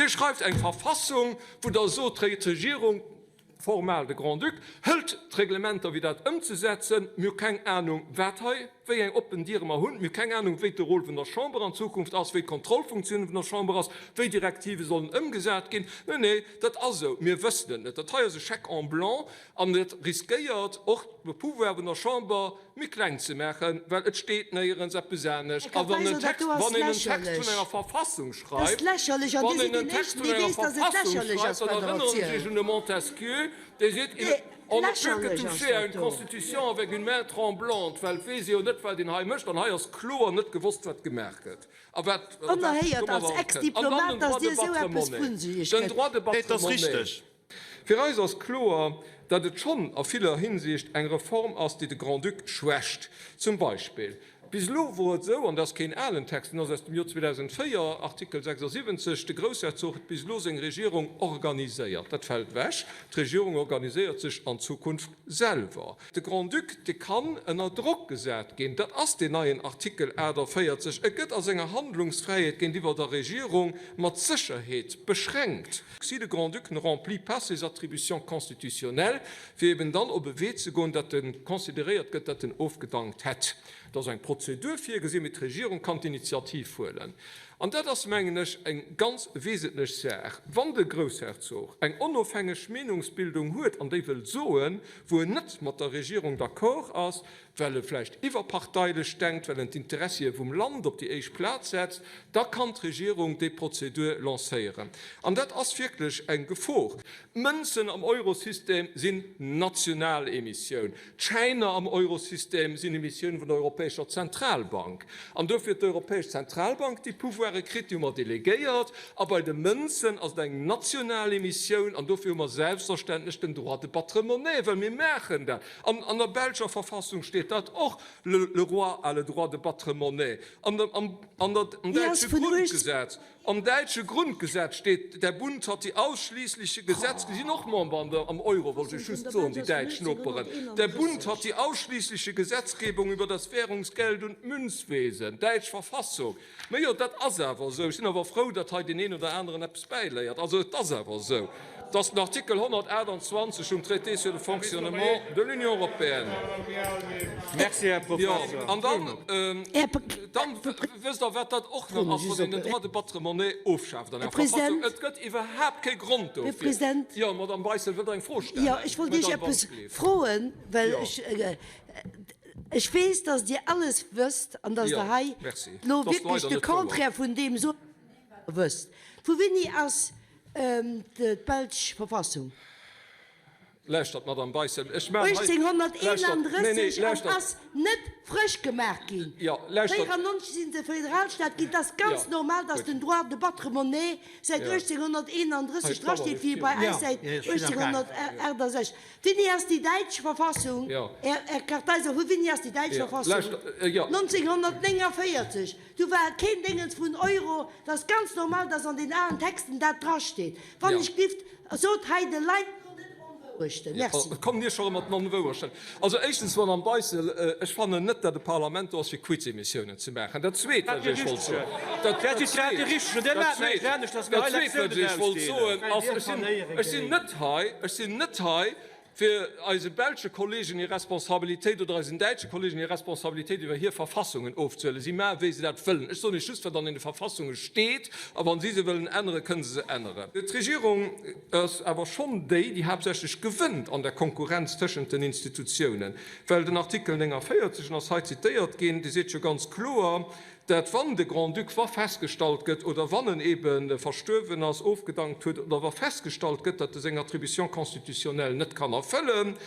Dir schreift eng Verfassung, wou Der sot, d'Regierung, formal de Grand-Duc, hëlt d'Reglementer, wéi dat ëmzesetzen. Mir hu keng Anung, wat hei, wéi eng oppen Diere mer hunn. Mir hu keng Anung, wéi de Rôle vun der Chamber an Zukunft ass, wéi d'Kontrollfunktioun vun der Chamber ass, wéi Direktive sollen ëmgesat ginn. Nee, nee, dat ass esou. Mir wëssen et net. Dat hei ass e Chèque en blanc an et riskéiert och, de Pouvoir vun der Chamber méi kleng ze maachen, well et steet néierens eppes anescht. A wann en Text, wann een en Text vun enger Verfassung schreift, wann een en Text vun enger Verfassung schreift, dann erënneren ech Iech un de Montesquieu, dee seet, On ne peut que toucher à une Constitution avec une main tremblante, well et weess ee jo net, wat een hei mécht. An hei ass kloer net gewosst, wat gemaach gëtt a wat domadder kënnt. An dann den Droit de battre monnaie. Den Droit de battre monnaie. Fir eis ass kloer, datt et schonn a viller Hinsicht eng Reform ass, déi de Grand-Duc schwächt. Zum Beispill, bis elo wor et esou, an dat ass keen alen Text, deen ass aus dem Jor 2004, Artikel 76, de Groussherzog huet bis elo seng Regierung organiséiert. Dat fält ewech. D'Regierung organiséiert sech an Zukunft selwer. De Grand-Duc, dee kann ënner Drock gesat ginn. Dat ass deen neien Artikel 48. E gëtt a senger Handlungsfräiheet géintiwwer der Regierung mat Sécherheet beschränkt. Si de Grand-Duc ne remplit pas ses attributions constitutionnelles, fir eben dann op e Wee ze goen, datt e consideréiert gëtt, datt en ofgedankt hätt. Et ass eng Prozedur virgesinn, mee d'Regierung kann d'Initiativ huelen. An dat ass, mengen ech, eng ganz wesentlech Saach. Wann de Groussherzog eng onofhängeg Meenungsbildung huet an déi wëllt soen, wou en net mat der Regierung d'accord ass, well e vläicht iwwerparteilech denkt, well en d'Interessie vum Land op déi éischt Plaz setzt, da kann d'Regierung déi Prozedur lancéieren. An dat ass wierklech eng Gefor. D'Mënzen am Eurosystem sinn national Emissioun. D'Schäiner am Eurosystem sinn Emissioun vun der Europäescher Zentralbank. An dofir huet d'Europäesch Zentralbank déi Pouvoire kritt, déi hu mer delegéiert. A bei de Mënzen ass et eng national Emissioun an dofir hu mer selbstverständlech den Droit de battre monnaie, well mir maachen dat. An an der belscher Verfassung steet dat och, Le le roi a le droit de battre monnaie. An der am an der am däitsche Grundgesetz, am däitsche Grundgesetz steet, Der Bund hat die ausschließliche Gesetz, déi sinn och Member an der am Euro, wollt ech just soen, déi däitsch Noperen, Der Bund hat die ausschließliche Gesetzgebung über das Währungsgeld und Münzwesen, däitsch Verfassung. Mä jo, dat ass awer esou. Ech sinn awer frou, datt hei deen een oder aneren eppes bäiléiert. Also et ass awer esou, datt den Artikel 128 vum Traité sur le fonctionnement de l'Union européenne, jo, an dann, dann wësst Der, wat dat och nach ass, wann een den Droit de battre monnaie ofschaaft an enger Verfassung. Et gëtt iwwerhaapt kee Grond dofir. Jo, Madamm Beissel, wëllt Der eng Fro stellen? Jo, ech wollt Iech eppes froen, well ech. Ech weess, dass Dir alles wësst an dass Der hei elo wierklech de Contraire vun deem sot, wat Der wësst. Vu wéini ass d'belsch Verfassung? Lauschtert, Madamm Beissel, ech maachen hei. 1831 an ass net frësch gemaach ginn. 94 si se Föderalstaat ginn. Et ass ganz normal, dass den Droit de battre monnaie säit 1831 drasteet, wéi e bei eis säit 1868. Wéini ass déi däitsch Verfassung, Här Kartheiser, vu wéini ass déi däitsch Verfassung? 1949, du war keen Déngens vun Euro. Dat ass ganz normal, dass an den alen Texten dat drasteet. Wann ech gift, sot hei de Leit elo net Onwourechten. Merci. Kommt Dir scho erëm mat den Onwourechten. Also éischtens, Madame Beissel, ech fannen net, datt e Parlament do ass, fir Quiz-Emissiounen ze maachen. Dat Zweet, wat ech Iech wollt soen, dat Zweet, wat ech Iech wollt soen, ass, ech sinn net hei, ech sinn net hei, fir eise belsche Kollegen hir Responsabilitéit oder eisen däitsche Kollegen hir Responsabilitéit iwwer hir Verfassungen ofzehuelen. Si maache wéi se dat wëllen. Ech soen Iech just, wat an deene Verfassunge steet, a wa si se wëllen änneren, kënne se se änneren. D'Regierung ass awer schonn déi, déi haaptsächlech gewënnt an der Konkurrenz tëschent den Institutiounen, well den Artikel 49, en ass hei zitéiert ginn, dee seet jo ganz kloer, dat wann de Grand-Duc, wa festgestallt gëtt, oder wann en ebe verstuerwen ass, ofgedankt huet, oder wa festgestallt gëtt, datt e seng Attributions constitutionnelles net kann erfëllen,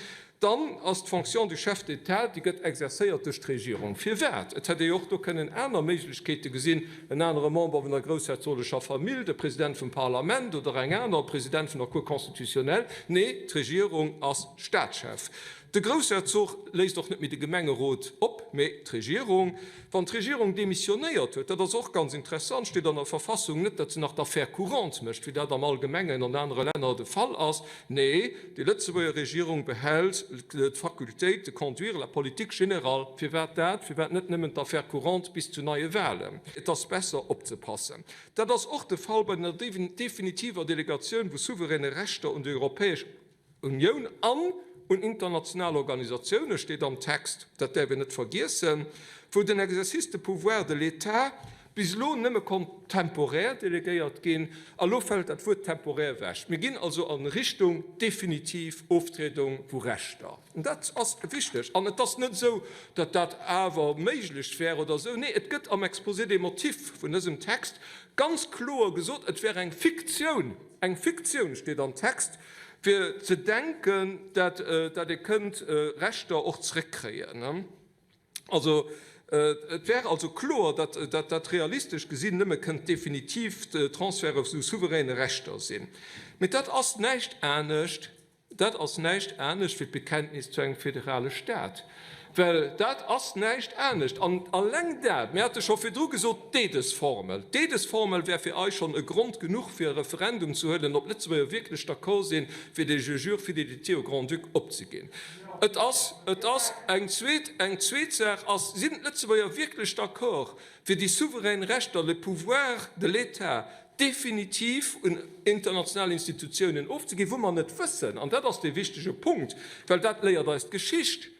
dann ass d'Fonction du Chef d'État, déi gëtt exercéiert duerch d'Regierung. Firwat? Et hätt ee jo och do kënnen aner Méiglechkeete gesinn, en anere Member vun der groussherzolecher Famill, de President vum Parlament oder eng aner, President vun der Cour constitutionnelle. Nee, d'Regierung ass Staatschef. De Groussherzog léist och net méi de Gemengerot op, mee d'Regierung. Wann d'Regierung demissionéiert huet, dat ass och ganz interessant, steet an der Verfassung net, datt se nach d'Affaires courantes mécht, wéi dat am Allgemengen an anere Länner de Fall ass. Nee, déi Lëtzebuerger Regierung behält d'Facultéit de conduire la politique générale. Firwat dat? Firwat net nëmmen d'Affaires courantes bis zu neie Wahlen? Et ass besser opzepassen. Dat ass och de Fall bei der definitiver Delegatioun vu souveräne Rechter un déi Europäesch Unioun an un international Organisatiounen, steet am Text, dat däerf een net vergiessen, wou den Exercice de pouvoir de l'État bis elo nëmme konnt temporär delegéiert ginn, a lo fält dat Wuert temporär ewech. Mir ginn also a Richtung definitiv Oftriedung vu Rechter. An dat ass wichteg. An et ass net esou, datt dat awer méiglech wär oder esou. Nee, et gëtt am Exposé des motifs vun dësem Text ganz kloer gesot, et wär eng Fiktioun, eng Fiktioun steet am Text, fir ze denken, datt ee kënnt Rechter och zréckkréien. Also, et wär also kloer, datt dat realistesch gesinn nëmme kënnt definitiv Transferte vu souveräne Rechter sinn. Mee dat ass näischt anescht, dat ass näischt anescht wéi d'Bekenntnis zu engem federale Staat. Well dat ass näischt anescht. An alleng dat, mir hate scho virdru gesot, d'Eedesformel, d'Eedesformel wär fir eis schonn e Grond genuch, fir e Referendum ze huelen, ob d'Lëtzebuerger wierklech d'accord sinn, fir de Je jure fidélité au Grand-Duc opzeginn. Et ass, et ass eng zweet, eng zweet Saach ass, Sinn d'Lëtzebuerger wierklech d'accord, fir déi souverän Rechter, le pouvoir de l'État, definitiv un international Institutiounen ofzeginn, wou mer net wëssen, an dat ass dee wichtege Punkt, well dat léiert eis d'Geschicht,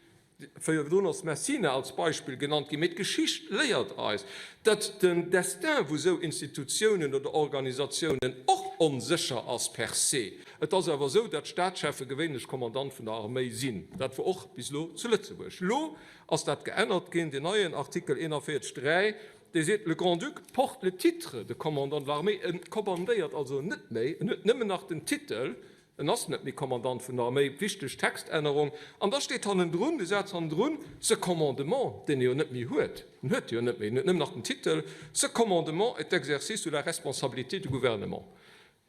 Virdrun ass Messina als Beispill genannt ginn, mee d'Geschicht léiert eis, datt den Destin vu sou Institutiounen oder Organisatiounen och onsécher ass per se. Et ass awer esou, datt d'Staatscheffe gewéinlech Kommandant vun der Arméi sinn. Dat wor och bis elo zu Lëtzebuerg. Elo ass dat geännert ginn. Deen neien Artikel 41, 3, dee seet, Le Grand-Duc porte le titre de commandant de l'armée. En kommandéiert also net méi, en huet nëmmen nach den Titel. En ass net méi Kommandant vun der Arméi, wichteg Textännerung. An da steet hannendrun, de Saz hannendrun, Ce commandement, deen e jo net méi huet, en huet e jo net méi, en huet nëmmen nach den Titel, ce commandement est exercé sous la responsabilité du gouvernement.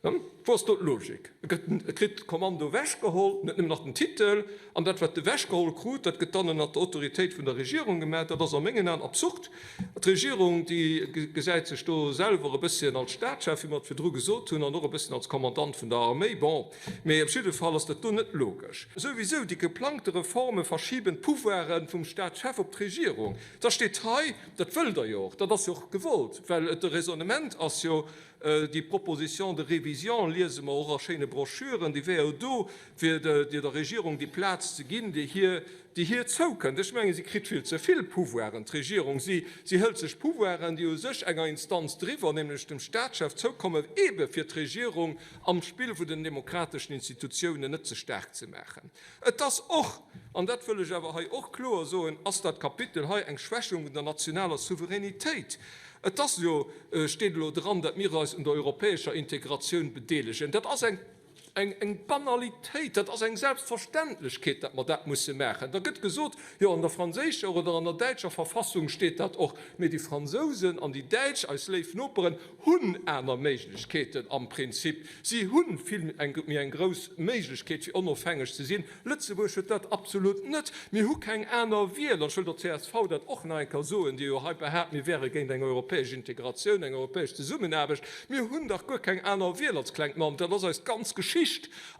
Wou ass do d'Logik? E gëtt, e kritt d'Kommando ewechgeholl, en huet nëmmen nach den Titel, an dat, wat ewechgeholl krut, dat gëtt dann ënnert der Autoritéit vun der Regierung gemaach. Dat ass a mengen Aen absurd. D'Regierung, déi gesäit sech do selwer e bësschen als Staatschef, wéi mer et virdru gesot hunn, an och e bësschen als Kommandant vun der Arméi. Bon, mee op jidde Fall ass dat do net logesch. Souwisou, déi geplangte Reforme verschiben d'Pouvoire vum Staatschef op d'Regierung. Da steet hei, dat wëllt Der jo och, dat ass jo och gewollt, well et de Raisonnement ass jo, déi Proposition de révision liese mer och a schéine Broschüren, déi wär jo do, fir der Regierung déi Plaz ze ginn, déi hir, déi hir zoukënnt. Ech mengen, si kritt vill ze vill Pouvoiren, d'Regierung. Si, si hëlt sech Pouvoiren, déi u sech enger Instanz driwwer, nämlech dem Staatschef, zoukommen, eebe fir d'Regierung am Spill vun den demokrateschen Institutiounen net ze staark ze maachen. Et ass och, an dat wëll ech awer hei och kloer soen, ass dat Kapitel hei eng Schwächung vun der nationaler Souveränitéit. Et ass jo, steet elo dran, datt mir eis un der europäescher Integratioun bedeelegen. Dat ass eng. Eng Banalitéit, dat ass eng Selbstverständlechkeet, datt mer dat musse maachen. Da gëtt gesot, jo an der franséischer oder an der däitscher Verfassung steet dat och. Mee déi Fransousen an déi Däitsch, eis léif Noperen, hunn aner Méiglechkeeten am Prinzip. Si hu vill méi eng grouss Méiglechkeet fir onofhängeg ze sinn. Lëtzebuerg huet dat absolut net. Mir hu keng aner Wiel. An ech wëll der csv dat och nach eng Kéier soen, déi jo hei behaapt, mir wäre géint eng europäesch Integratioun, eng europäesch Zesummenaarbecht. Mir hunn dach guer keng aner Wiel als klengt Land. Dat ass eis ganz Geschicht.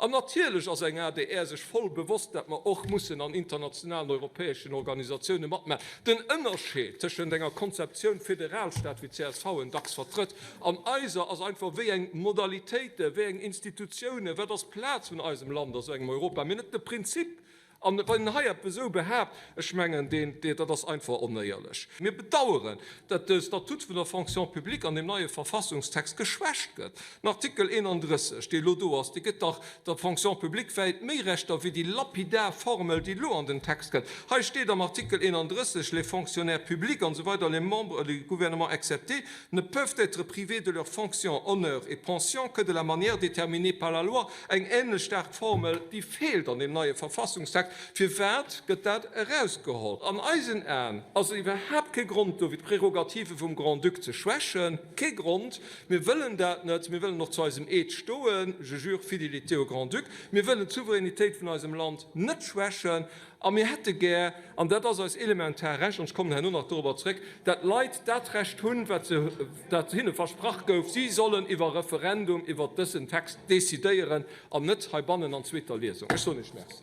An natierlech ass eng adr sech voll bewosst, dat mer och mussen an internationalen europäeschen Organisatioune matmaachen. Den Ënnerscheed tëschent enger Konzeptioun Federalstaat, wéi d'CSV en dacks vertrëtt, an eiser ass einfach, wéi eng Modalitéiten, wéi eng Institutiounen, wat ass d'Plaz vun eisem Land a sou engem Europa, mee net de Prinzip. An wann een hei eppes esou behaapt, ech mengen, deen, dat ass einfach onéierlech. Mir bedauern, datt de Statut vun der Fonction publique an deem neie Verfassungstext geschwächt gëtt. Den Artikel 31, dee elo do ass, dee gëtt dach der Fonction publique wäit méi Rechter wéi déi lapidar Formel, déi elo an den Text kënnt. Hei steet am Artikel 31, Les fonctionnaires publics, an esou weider, les membres du gouvernement exceptés, ne peuvent être privés de leurs fonctions, honneurs et pensions que de la manière déterminée par la loi. Eng ähnlech staark Formel, déi feelt an deem neie Verfassungstext. Firwat gëtt dat erausgeholl? An eisen Aen ass iwwerhaapt kee Grond do, fir d'Prerogative vum Grand-Duc ze schwächen. Kee Grond! Mir wëllen dat net. Mir wëllen och zu eisem Eed stoen, Je jure fidélité au Grand-Duc. Mir wëllen d'Souveränitéit vun eisem Land net schwächen. A mir hätte gär, an dat ass eist elementar Recht, an ech kommen herno nach dorobber zréck, dat d'Leit dat Recht hunn, wat se, dat hinne versprach gouf, Si sollen iwwer Referendum iwwert dësen Text decidéieren an net heibannen an zweeter Liesung. Ech soen Iech Merci.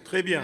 Très bien.